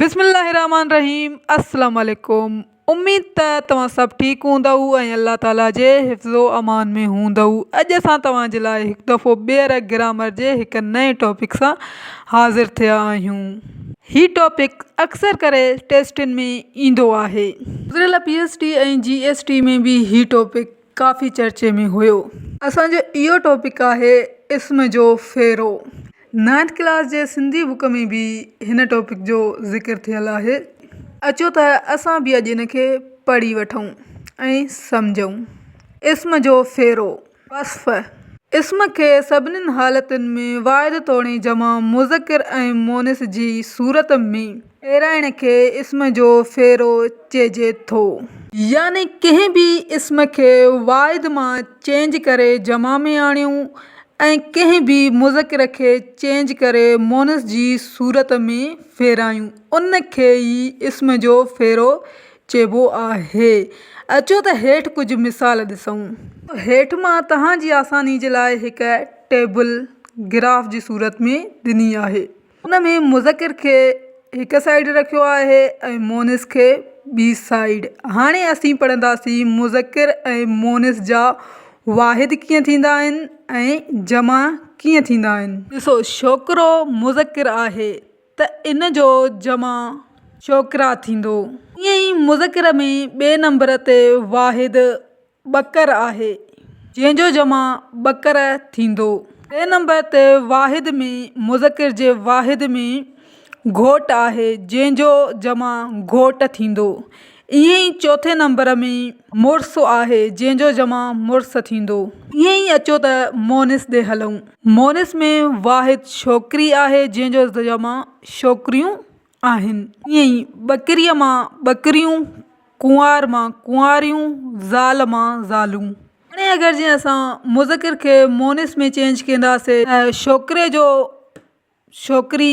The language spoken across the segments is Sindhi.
بسم الله الرحمٰن الرحيم السلام عليڪم اميد ته توهان سڀ ٺيڪ هوندؤ ۽ الله تعالي جي حفظ و امان ۾ هوندؤ اڄ اسان توهان جي لاء هڪ دفعو ٻيهر گرامر جي هڪ نئين ٽاپڪ سان حاضر ٿيا آهيون هي ٽاپڪ اڪثر ڪري ٽيسٽن ۾ ايندو آهي گذريل P S T ۽ G S T ۾ به هي ٽاپڪ ڪافي چرچي ۾ هيو. اسان جو اهو ٽاپڪ آهي اسم جو ڦيرو. نائنٿ ڪلاس جي سنڌي بڪ ۾ به هن ٽاپڪ جو ذڪر ٿيل آهي. اچو ته اسان به اڄ ان کي پڙهي وٺون ۽ سمجهون. اسم جو ڦيرو، وصف، اسم کي سڀني حالتن ۾ واحد توڻي جمع مذڪر ۽ مونث جي صورت ۾. ڦيرائڻ کي اسم جو ڦيرو چئجي ٿو. يعني ڪنهن به اسم کي واحد مان چينج ڪري جمع ۾ آڻيون ۽ ڪنهن به مذڪر کي چينج ڪري مونث جي صورت ۾ ڦيرايون ان کي ئي اسم جو ڦيرو چئبو آهي. اچو ته هيٺ ڪجهه مثال ڏسون. هيٺ مان توهان جي آساني جي لاء هڪ ٽيبل گراف جي صورت ۾ ڏني آهي. ان ۾ مذڪر کي هڪ سائيڊ رکيو آهي ۽ مونث کي ٻي سائيڊ. هاڻي اسين پڙهنداسين مذڪر ۽ مونث جا واحد ڪيئن ٿيندا آهن ۽ جمع ڪيئن ٿيندا آهن. ڏسو ڇوڪرو مذڪر آهي ته ان جو جمع ڇوڪرا ٿيندو. ائين ئي مذڪر ۾ ٻئي نمبر تي واحد ٻڪر آهي، جنهن جو جمع ٻڪر ٿيندو. ٽئين نمبر تي واحد ۾ مذڪر جي واحد ۾ گهوٽ آهي، جنهن جو جمع گهوٽ ٿيندو. ائين ئي چوٿين نمبر ۾ مڙس آهي، جنهن جو جمع مڙس ٿيندو. ائين ئي اچو ته مونث ڏي هلون. مونث ۾ واحد ڇوڪري آهي، جنهن جو جمع ڇوڪريون آهن. ائين ئي ٻڪريء مان ٻڪريون، ڪنوار مان ڪنواريون، زال مان زالون. هاڻي اگر جي اسان مذڪر کي مونث ۾ چينج ڪنداسي ته ڇوڪري جو ڇوڪري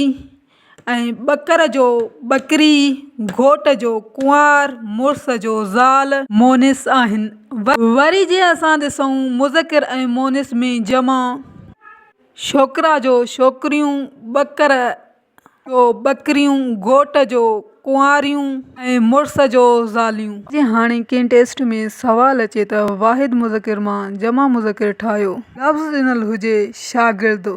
۽ ٻڪر جو ٻڪري، گهوٽ جو ڪنوار، مڙس جو زال مونث آهن. وري جي اسان ڏسون مذڪر ۽ مونث ۾ جمع، ڇوڪرا جو ڇوڪريون، ٻڪر جو ٻڪريون، گهوٽ جو ڪنواريون ۽ مڙس جو زاليون. جي هاڻي ڪنهن ٽيسٽ ۾ سوال اچي ته واحد مذڪر مان جمع مذڪر ٺاهيو. لفظ ڏنل هجي شاگرد.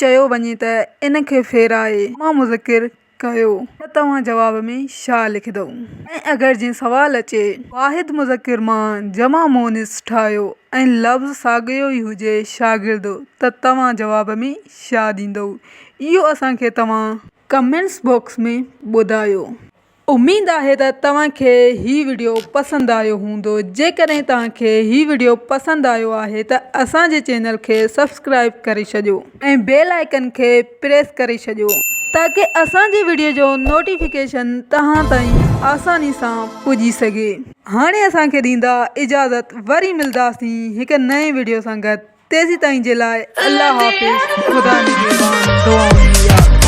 چيو وڃي ته ان کي ڦيرائي جمع مذڪر ڪيو ته توهان جواب ۾ ڇا لکندؤ؟ ۽ اگر جي سوال اچي واحد مذڪر مان جمع مونث ٺاهيو ۽ لفظ ساڳيو ئي هجي شاگرد ته توهان جواب ۾ ڇا ڏيندؤ؟ اهو اسان کي توهان ڪمينٽس باڪس ۾ ٻڌايو. اميد آهي ته توهان کي هي وڊيو پسند آيو هوندو جيڪڏهن توهان کي هي وڊيو پسند آيو آهي ته اسان جي چينل کي سبسڪرائب ڪري ڇڏيو ۽ بيل آئيڪن کي پريس ڪري ڇڏيو تاڪه اسان جي وڊيو جو نوٽيفڪيشن توهان تائين آساني سان پڄي سگهي. هاڻي اسان کي ڏيندا اجازت وري ملداسين هڪ نئين وڊيو سان گڏ. تيسيتائين جي لاء الله حافظ خدا نگهبان دعائن ۾ ياد.